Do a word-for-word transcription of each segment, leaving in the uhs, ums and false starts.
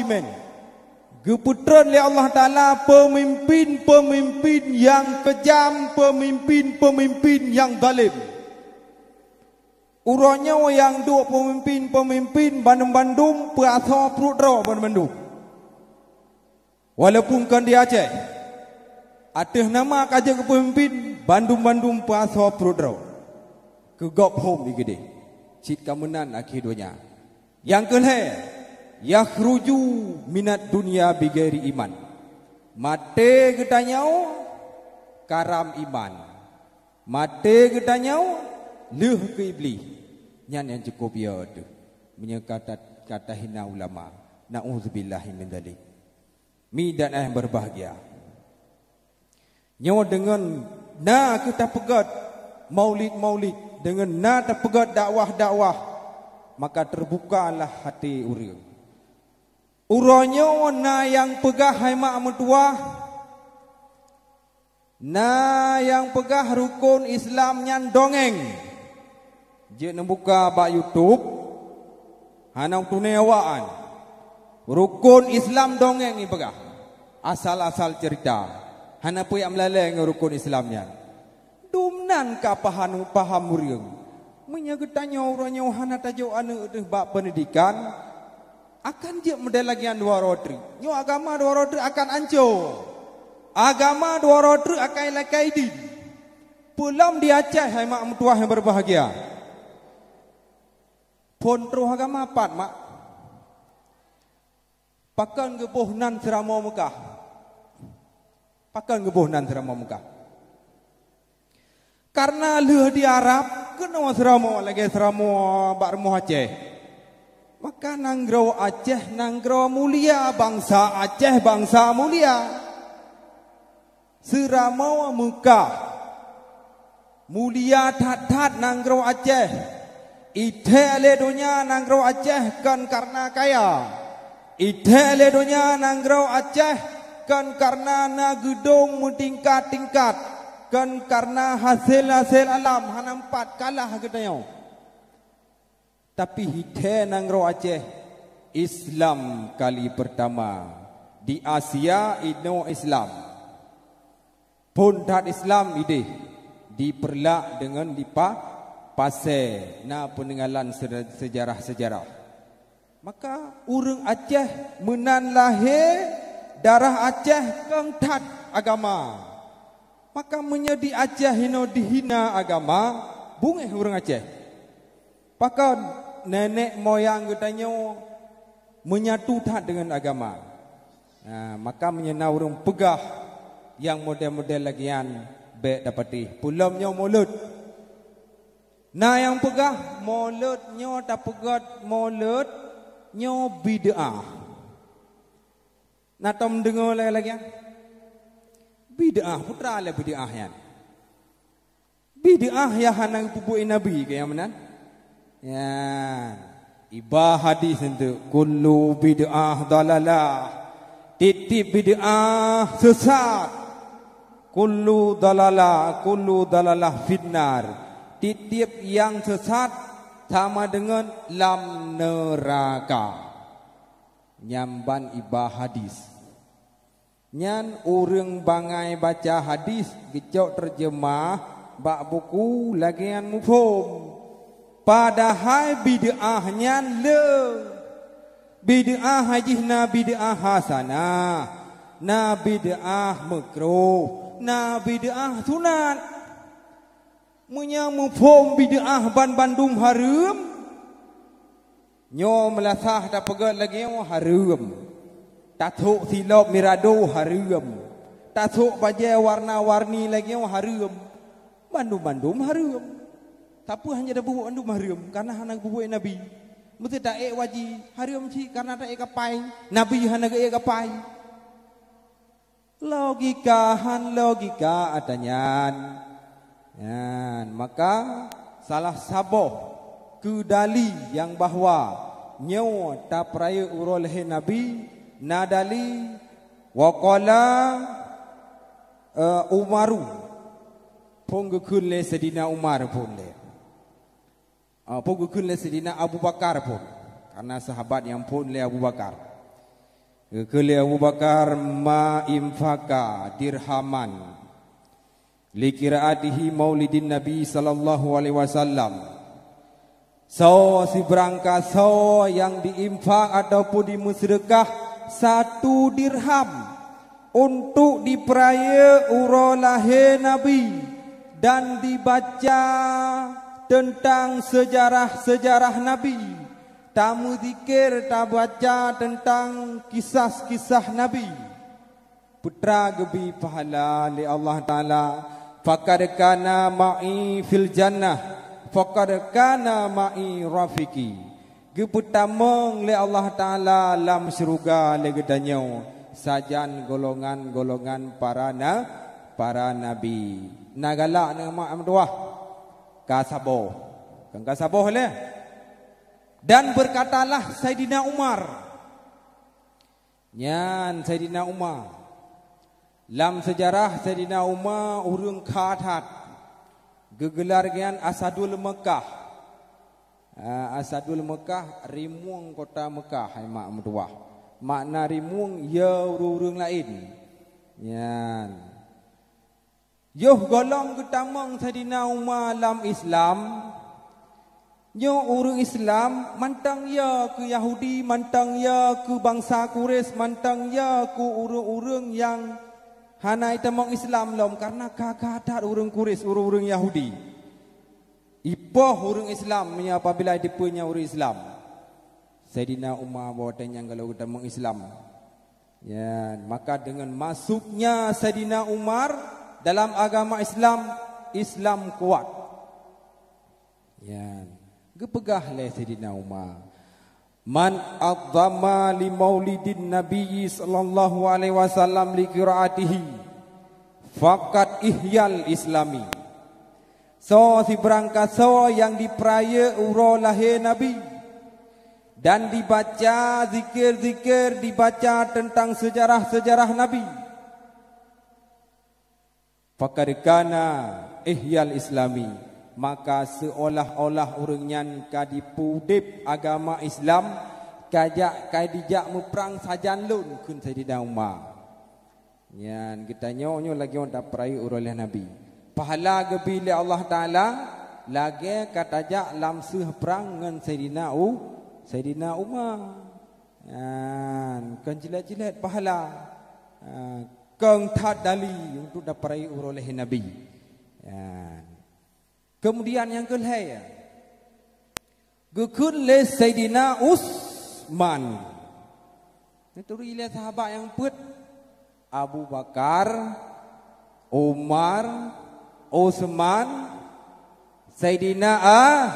Amin. Geupeutreun lé Allah Taala peumimpin-peumimpin nyang keujam, peumimpin-peumimpin nyang zalim. Uroe nyoe nyang duek peumimpin-peumimpin bandum-bandum peuasoe pruet droe bandum-bandum. Walaupun kon di Aceh, ateueh nama ka jeuet keu peumimpin, bandum-bandum peuasoe pruet droe. Keu gob hom di keudeh, cit ka meunan akhé donya. Nyang keu lhée, yakhruju minad dunya bighairi iman. Maté geutanyoe karam iman. Maté geutanyoe lheueh keu Iblih. Nyan nyang cukôp yo teuh. Meunyoe ka ta-, ka tahina ulama. Na'udzubillahi min dzalik. Mi dan ayah berbahagia. Nyoe deungon na kheueh tapeugét maulid-maulid, deungon na tapeugét dakwah-dakwah, maka teubukalah até ureuëng. Uroe nyoe na nyang peugah hai mak meutuwah, na nyang peugah rukon Islam nyan dongeng. Jeuet neubuka bak YouTube, hana tuné awaknyan. Rukon Islam dongeng ipeugah. Asal-asal cerita. Hana peue jak meulalée ngon rukon Islam nyan. Dum nan ka paham, paham ureuëng. Meunyoe geutanyoe uroe nyoe hana tajok aneuëk deuh bak pendidikan, akan jeuet model lagée nyan dua uroe treuk. Nyoe agama dua uroe treuk akan ancô. Agama dua uroe treuk akan ilakée idin. Peulom di Aceh, hai mak meutuwah nyang berbahagia. Phon troh agama pat, mak. Pakon geuboh nan Seuramoe Meukah? Pakon geuboh nan Seuramoe Meukah? Kareuna lheueh di Arab, keunoe Seuramoe lagée Seuramoe bak rumoh Aceh. Maka nanggroe Aceh nanggroe mulia, bansa Aceh bansa mulia. Seuramoe Meukah. Mulia that-that nanggroe Aceh. Ithée lé donya nanggroe Aceh kon kareuna kaya. Ithée lé donya nanggroe Aceh kon kareuna na geudong meutingkat-tingkat, kon kareuna hasé-hasé alam hana meupat kalah geutanyoe. Tapi ithée nanggroe Aceh, Islam kali peurtama di Asia inoe Islam. Phon that Islam ideh di Peureulak deungon di Pa-, Pasé na peuninggalan se-, seujarah-seujarah. Maka ureuëng Aceh meunan lahé, darah Aceh kong that agama. Maka meunyoe di Aceh inoe dihina agama, beungéh ureuëng Aceh. Pakon nenek moyang geutanyoe menyatu that deungon agama. Nah, maka meunyoe na ureuëng peugah nyang model-model lagée nyan, bék tapatéh. Peulom nyoe mulod. Na nyang peugah mulod nyoe tapeugét mulod nyoe bid'ah. Na tom deungoe lagée-lagée nyan? Bid'ah, peue teuma lé bid'ah nyan? Bid'ah nyang hana geupeubuet Nabi keu nyang meunan. Nyan. Iba hadis nteuk, "Kullu bid'ah dalalah." Tiep-tiep bid'ah sesat. "Kullu dalalah, kullu dalalah finnar." Tiep-tiep nyang sesat sama deungon lam neuraka. Nyan ban iba hadis. Nyan ureuëng bangai baca hadis geucok teureujemah bak buku lagée nyan muphom. Padahai bid'ah nyan le. Bid'ah jih na bid'ah hasanah, na bid'ah meukruh, na bid'ah sunat. Meunyoe muphom bid'ah banbandum hareuem, nyoe meulasah tapeugét lagée nyoe hareuem. Tasok silop mirado hareuem. Tasok bajée warna-warni lagée nyoe hareuem. Bandum-bandum hareuem. Sapeue hana tapeubuet bandum hareuem? Kareuna hana geubuet Nabi. Meuseuti taék waji hareuem cit kareuna taék kapai. Nabi hana geuék kapai. Logika han logika ata nyan. Nyan, maka salah saboh keu dali nyang bahwa nyoe tapeurayeuk uroe lahé Nabi na dali waqala, eh, Umaru, phon geukheun lé Saidina Umar phon lé. Ah, phon geukheun lé Saidina Abu Bakar phon, kareuna sahabat nyang phon lé Abu Bakar. Geukheun lé Abu Bakar, "Ma infaka dirhaman li qiraatihi maulidin Nabi sallallahu alaihi wasallam." Soe sibrangkasoe nyang diinfak ataupun dimeuseudeukah satu dirham untuk dipeurayeuk uroe lahé Nabi dan dibaca teuntang seujarah-seujarah Nabi, tameuzikir, tabaca teuntang kisah-kisah Nabi, peue teuma geubri pahala lé Allah Taala, "Faqad kana ma'i fil jannah, faqad kana ma'i rafiqi." Geupeutamong lé Allah Taala lam syeuruga lé geutanyoe sajan golongan-golongan para na-, para nabi. Na galak neu mak meutuah? Ka saboh. Kan ka saboh lé? Dan berkatalah Saidina Umar, Nyan Saidina Umar. Lam seujarah Saidina Umar ureuëng kha that. Geugelar nyan Asadul Mekah. Ah, Asadul Mekah, rimueng kota Mekah, hai mak meutuah. Makna rimueng, ya ureuëng-ureuëng laén. Nyan. Yoh gohlom geutamong Saidina Umar lam Islam, nyoe ureuëng Islam mantong ya keu Yahudi, mantong ya keu bansa Quraisy, mantong ya keu ureuëng-ureuëng nyang hana jitamong Islam lom, kareuna ka-ka that ureuëng Quraisy, ureuëng-ureuëng Yahudi. Ipoh ureuëng Islam meunyoe apabila jiteupeue nyan ureuëng Islam. Saidina Umar bahwa watée nyan gohlom geutamong Islam. Ya, maka dengan masuknya Saidina Umar dalam agama Islam, Islam kuat. Ya, geupeugah lé Saidina Umar, "Man azzama li maulidin Nabi sallallahu alaihi wasallam li qiraatihi, faqad ihyal Islami." Soe sibrangkasoe nyang dipeurayeuk uroe lahé Nabi, dan dibaca zikir-zikir, dibaca teuntang seujarah-seujarah Nabi, faqad kana ihyal Islami, maka seuolah-olah ureuëng nyan ka dipeudeb agama Islam, ka jak, ka dijak meuprang sajan lôn, kheun Saidina Umar. Nyan geutanyoe nyoe lagée nyang tapeurayeuk uroe lahé Nabi. Pahala geubri lé Allah Taala lagée ka tajak lam seuh prang ngon Saidina U-, Saidina Umar. Nyan kon cilet-cilet pahala. Ha, kong that dali untuk tapeurayeuk uroe lahé Nabi. Nyan. Keumudian nyang keu lhée, geukheun lé Saidina Utsman. Neuturi lé sahabat nyang peuet, Abu Bakar, Umar, Utsman, Saidina A-,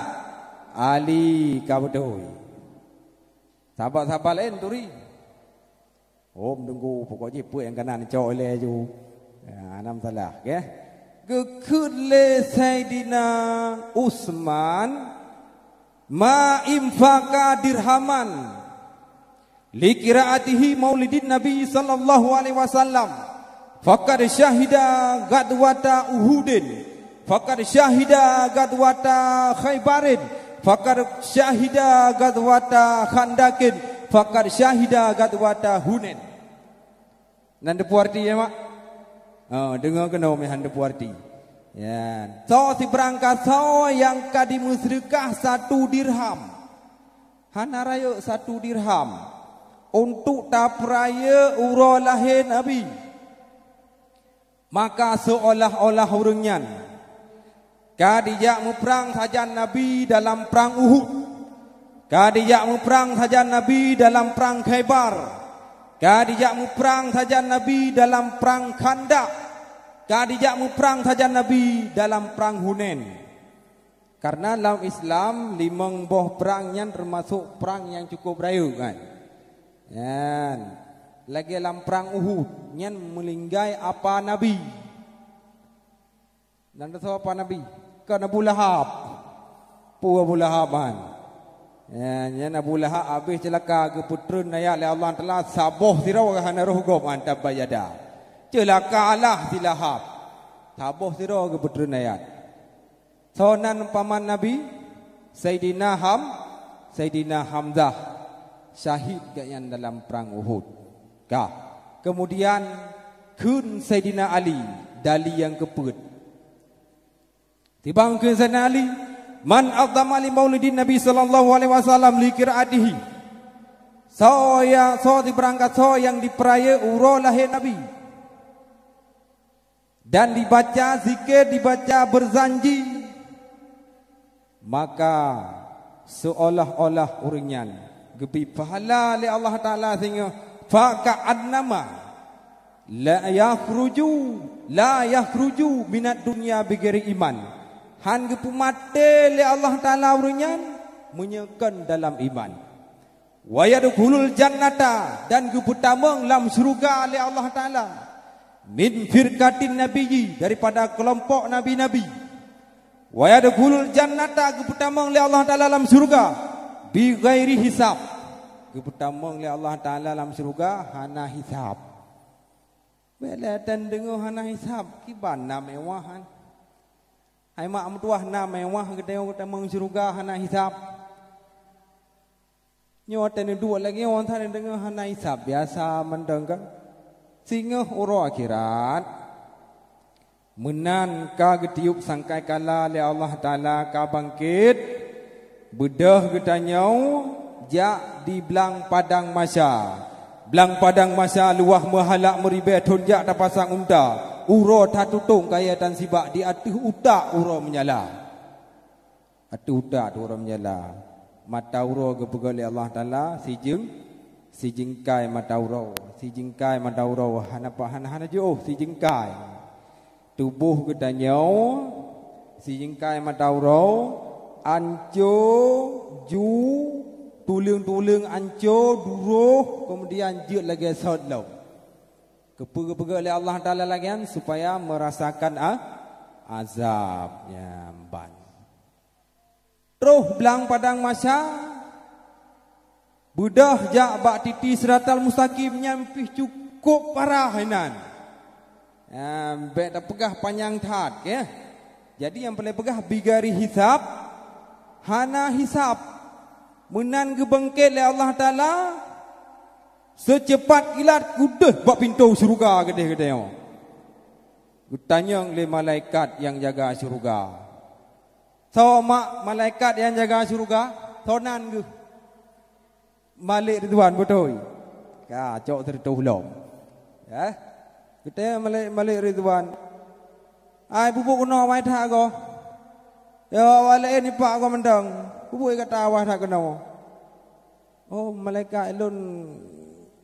Ali ka beutôi. Sahabat-sahabat laén turi. Hom teungku, pokok jih peuet nyang kana neucok ilée ju. Ya, hana masalah, oke. Geukheun lé Saidina Utsman, "Ma infaka dirhaman li qiraatihi maulidin Nabi sallallahu alaihi wasallam, faqad syahida ghazwata Uhudin." Faqad syahida ghazwata Khaibarin, faqad syahida ghazwata Khandakin, faqad syahida ghazwata Hunain. Nan teupeue arti, ya, Mak? Oh, deungoe keunoe meuhan teupeue arti. Ya, soe sibrangkasoe nyang ka dimeuseudeukah satu dirham, hana rayeuk satu dirham, untuk tapeurayeuk uroe lahé Nabi. Maka seuolah-olah ureuëng nyan ka dijak meuprang sajan Nabi dalam prang Uhud, ka dijak meuprang sajan Nabi dalam prang Khaibar, ka dijak meuprang sajan Nabi dalam prang Khandak, ka dijak meuprang sajan Nabi dalam prang Hunain. Karena lam Islam limong boh prang nyan teumasok prang nyang cukup rayeuk, kan? Nyan, lagée lam prang Uhud, nyan meulinggai apa Nabi. Dan teusoe apa Nabi? Kan Abu Lahab. Peue Abu Lahab, man? Ya, nyan Abu Lahab habéh ceulaka, geupeutreun ayat lé Allah Taala, saboh sidroe hana roh gob, man, tabbat yada. Ceulakalah si Lahab. Saboh sidroe geupeutreun ayat. Soe nan paman Nabi? Saidina Ham-, Saidina Hamzah, syahid gobnyan dalam prang Uhud. Ka. Kemudian kheun Saidina Ali, dali nyang keupeuet. Tibang kheun Saidina Ali, "Man azzama li maulidin Nabi sallallahu alaihi wasallam li qiraatihi." Soe ya, soe sibarang gasoe nyang jipeurayeuk uroe lahé Nabi, dan dibaca zikir, dibaca beurjanji, maka seuolah-olah ureuëng nyan geubri pahala lé Allah Taala singoh, "Fa ka'annama la yakhruju, la yakhruju minad dunya bighairi iman." Han geupeumaté lé Allah Taala ureuëng nyan meunyoe kon dalam iman. "Wa yadkhulul jannata," dan geupeutamong lam syeuruga lé Allah Taala, "min firqatin nabiyyi," daripada keulompok nabi-nabi. "Wa yadkhulul jannata," geupeutamong lé Allah Taala lam syeuruga, "bighairi hisab," geupeutamong lé Allah Taala lam syeuruga hana hisab. Bék lé tan deungoe hana hisab, kiban na meuwah nyan. Hai mak meutuwah, na meuwah geutanyoe geutamong syeuruga hana hisab. Nyoe watée neuduek lagée nyoe, watée neudeungoe hana hisab, biasa mantong kan. Singoh uroe akhirat, meunan ka geutiup sangkai kala lé Allah Taala, ka bangkét, beudôh geutanyoe jak di blang padang mahsya. Blang padang mahsya luwah meuhalak meuribée thon jak tapasang unta, uroe tatutong kayée tan sibak di ateueh utak uroe meunyala. Ateueh utak tu uroe meunyala. Mata uroe geupeugah lé Allah Taala, sijeueng, sijeungkai mata uroe, sijeungkai mata uroe, hana pa-, hana, hana jiôh, sijeungkai. Tuboh geutanyoe, sijeungkai mata uroe, anco, ju, tuleueng-tuleueng anco, duroh, keumudian jeuet lagée sot lom. Keupeue geupeugah lé Allah Taala lagée nyan? Supaya meurasakan a-, azab nyan ban. Troh blang padang mahsya, beudôh jak bak titi Siratal Mustaqim nyang pih cukôp parah inan. Nyan, bék tapeugah panyang that, ya. Jadi nyang paleng peugah bighairi hisab, hana hisab. Meunan geubangkét lé Allah Taala, seucepat kilat keudeh bak pintoe syeuruga keudeh geutanyoe. Geutanyong lé malaikat nyang jaga syeuruga, "Soe mak malaikat nyang jaga syeuruga? Soe nan geuh?" "Malik Ridwan, beutôi." Ka cok sireutôh lom. Ya. Geutanyong Malik, Malik Ridwan, "Ai, peue buet keunoe awai that goe? Ya, awai laén ipak goe mantong. Peue buet gata awai that keunoe?" "Oh, malaikat, lôn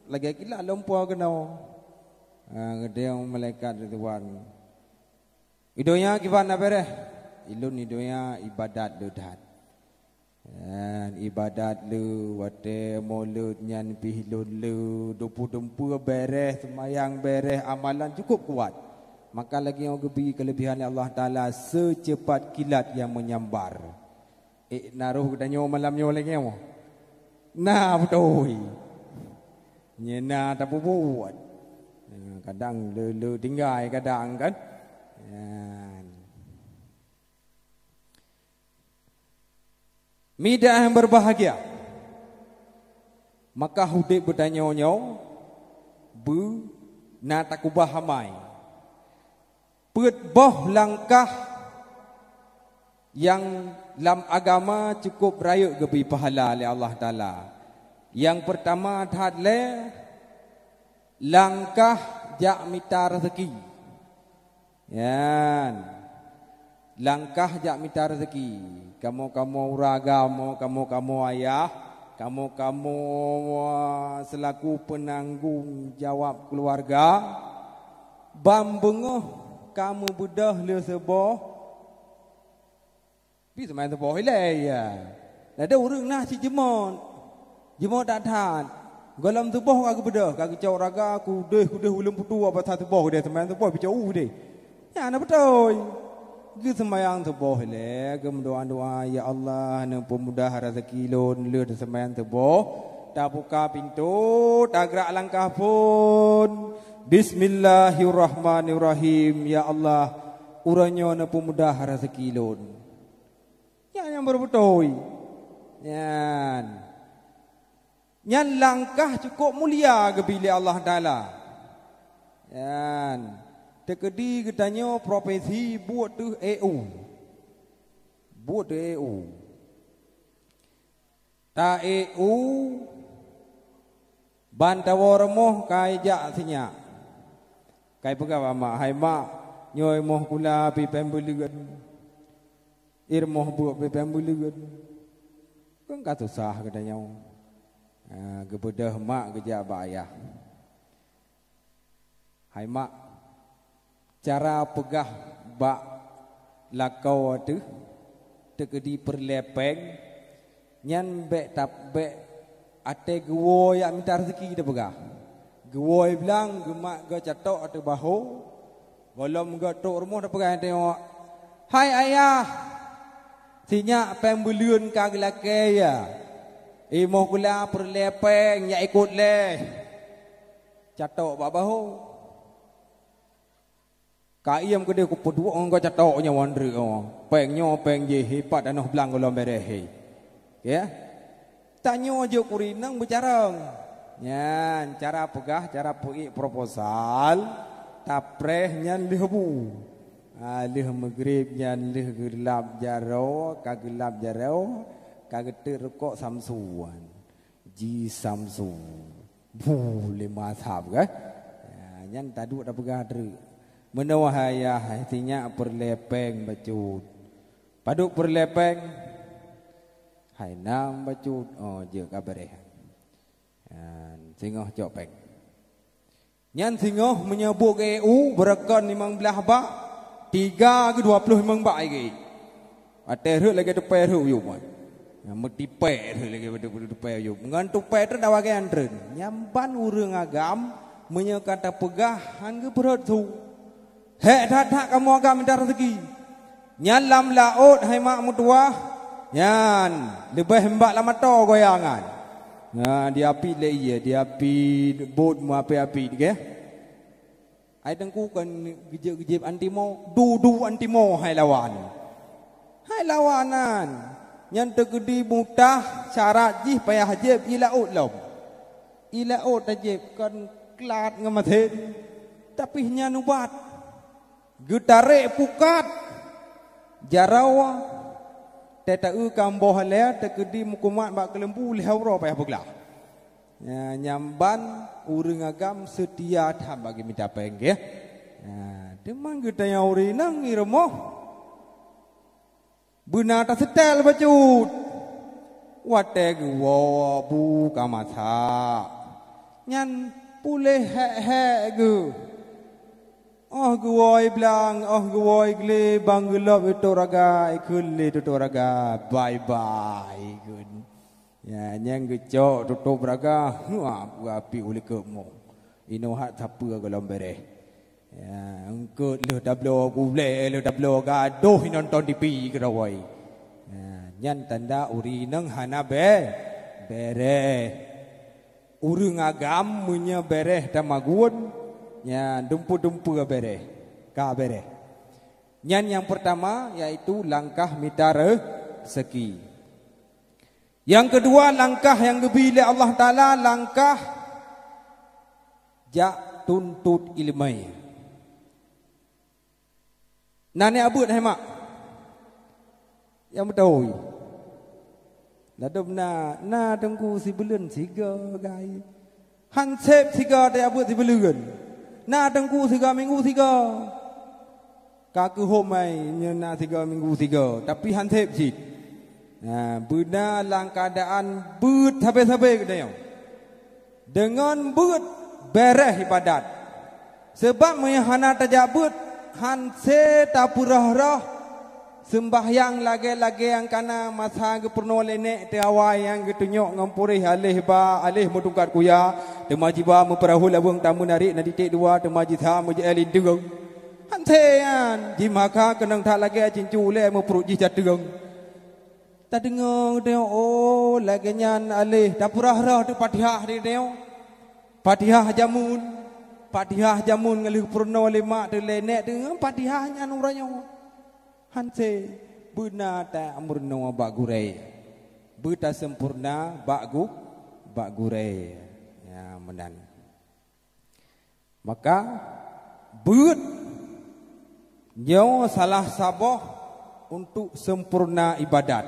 lagée kilat lôn po keunoe." Ha, geutanyong malaikat Ridwan, "I donya kiban na béréh?" "Ilôn i donya ibadat lôn that. Dan ibadat lôn, watée mulod nyan pih lôn lôn, dumpue-dumpue béréh, seumayang béréh, amalan cukôp kuat. Maka lagée nyoe geubri keuleubehan lé Allah Taala seucepat kilat nyang meunyambar." Ék na roh geutanyoe malam nyoe lagée nyoe? Na beutôi. Nyan na tapeubuet. Kadang le-le tinggai kadang kan. Nyan. Mida nyang berbahagia. Maka udeb geutanyoe nyoe beu na takubah amai. Peuet boh langkah nyang lam agama cukôp rayeuk geubri pahala lé Allah Taala. Nyang peurtama that lé langkah jak mita raseuki. Nyan. Langkah jak mita raseuki. Kamoe-kamoe ureuëng agama, kamoe-kamoe ayah, kamoe-kamoe seulaku peunanggong jawab keuluwarga, ban beungoh ka meubeudôh lé seuboh, pih seumayang seuboh ilée, ya. Ladôm ureuëng na cit jeumot. Jeumot that-that. Gohlom seuboh ka geubeudôh, ka geucok raga, kudeh-kudeh ulôn peutuwoe bak seuboh deh, seumayang seuboh pih cok u deh. Nyan na beutôi. Geuseumayang seuboh ilée, geumeudoá-doá, "Ya Allah, neupeumudah raseuki lôn lheueh seumayang seuboh." Tabuka pintoe, tagrak langkah phon. "Bismillahirrahmanirrahim. Ya Allah, uroe nyoe neupeumudah raseuki lôn." Nyan nyang beutôi. Nyan. Nyan langkah cukôp mulia geubi lé Allah Taala. Nyan, teukeudi geutanyoe profesi buet teuh E U. Buet teuh E U. Ta-E U, ban tawoe rumoh ka ijak sinyak. Ka ipeugah bak mak, "Hai mak, nyoe i rumoh kula pih péng buleuen. I rumoh buet pih péng buleuen." Kan ka susah geutanyoe. Ha, geubeudôh mak geujak bak ayah. "Hai mak, cara peugah bak lakoe teuh, teukeudi peureulée péng, nyan bék tap-, bék até geuwoe jak mita raseuki tapeugah. Geuwoe blang, geumat geucatok ateueh bahô, gohlom geutrok rumoh tapeugah ateueh awak, 'Hai ayah, sinyak péng buleuen ka geulakée ya. I rumoh kula peureulée péng, jak ikot lé.' Catok bak bahô. Ka iem keudeh kupeuduek ngon geucatok nyoe wan reuk nyoe. Péng nyoe péng jih, hipat tanoh blang gohlom béréh he." Ya. Tanyoe jeuet keu ureueng inong beucarông. Nyan cara peugah, cara peuék proposal, tapreh nyan lheueh bu. Ha, lheueh meugreb nyan lheueh geulap jaroe, ka geulap jaroe, ka geuteuk rukok samsuan. Ji Samsu. Buh, lima sab, kan? Ya, nyan taduek tapeugah treuk. Meunoe hai yah, hai sinyak peureulée péng bacut. Padub peureulée péng? Hai nam bacut. Oh, jeuet ka béréh. Nyan, singoh cok péng. Nyan singoh meunyoe buet geu-eu, beureukan limong blaih bak, tiga geu dua ploh limong bak geu. Watée rhot lagée tupée rhot yup. Nyang meutipée rhot lagée tupée yup. Ngon tupée treun tawa gée treun. Nyan ban ureuëng agam meunyoe ka tapeugah han geupeurhot su. Hék that-that kamoe agam mita raseuki. Nyan lam laôt hai mak meutuwah, nyan leubeh mbak lam atô goyangan. Nah, diapi lé ié, diapi bot meuapi-api, geh. Hai teungku kan geujép-geujép antimo, dudu antimo hai lawan. Hai lawanan, nyan teukeudi mutah syarat jih payah jép i laôt lom. I laôt tajép kon klat ngon masén, tapi nyan ubat. Geutarek pukat jaroe, tée taeu ka mboh lé teukeudi meukumat bak keuleumbu lhée uroe payah peuglah. Nya, nyang ban ureuëng agam seutia that bak geumita péng, geh. Nya, teuma geutanyoe ureuëng inong i rumoh. Beuna taseutée bacut. Watée geuwoe bu ka masak. Nyan puléh hék-hék geuh. Óh geuwoe blang, óh geuwoe glé, bang geulop i tok raga, ikheun lé tutoe raga, bye-bye, ikheun. Ya, nyang geucok tutôp raga, hua, beuapi u likot mo. Inoe hat sapeue gohlom béréh. Ya, eungkot lheueh tabloe gulée, lheueh tabloe gadoh nonton T V keudawai. Ya, nyan tanda ureuëng inong hana bé-, béréh. Ureuëng agam meunyoe béréh tamagun, nyan dumpeue-dumpeue béréh, ka béréh. Nyan nyang peurtama, yaitu langkah mita reuseuki. Nyang keudua, langkah nyang geubi lé Allah Taala, langkah jak tuntot iéleumé. Na neubeuet hai mak? Nyang beutôi. Ladôm na, na teungku sibuleuen sigoe gai. Han sép sigoe teuabeuet sibuleuen. Na teungku sigoe minggu sigoe. Ka keuhom ai nyoe na sigoe minggu sigoe, tapi han sép cit. Nah, beuna lam keuadaan beuet sabe-sabe geutanyoe. Deungon beuet béréh iébadat. Seubab meunyoe hana tajak beuet, han sé tapeurhoh-rhoh seumbahyang lagée-lagée nyang kana masa geupeurunoe lé nék teuh awai nyang geutunyok ngon puréh aléh ba aléh meutungkat kuya, teuma jiba meupeurahô labeueng tameunarek na titék dua, teuma jisa meujeuet linteung. Han sé nyan, jimaka keunong that lagée cincu ulée meupruet jih cateung. Tadeungoe geutanyoe, oh, lagée nyan aléh, tapeurhoh-rhoh teuh Fatihah di tanyoe. Fatihah jameun, Fatihah jameun ngon lheueh peurunoe lé mak teuh lé nék teuh ngon Fatihah nyan uroe nyoe. Han sé, beuna tameurunoe bak gurée. Beutaseumpurna bak gu-, bak gurée. Ya, meunan. Maka, beuet nyoe salah saboh untuk sempurna ibadat.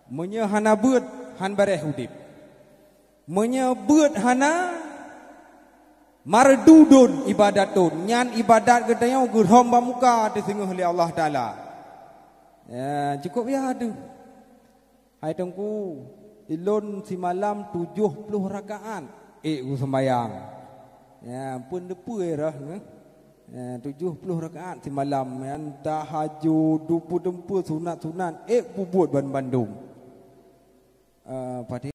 Meunyoe hana beuet, han beureh udeb. Meunyoe beuet hana, mardudun ibadatun, nyan ibadat geutanyoe geuhom bak muka teusingoh lé Allah Taala. Ya, cukup ya deuh. Hai Teungku, ilôn simalam tujoh ploh rakaat ék kuseumbayang. Ya, pun deupeu rah nyoe. Ya, tujoh ploh rakaat simalam, nyan tahajud, dupeue-dupeue sunat-sunat ék peubuet ban bandum. Eh, padahai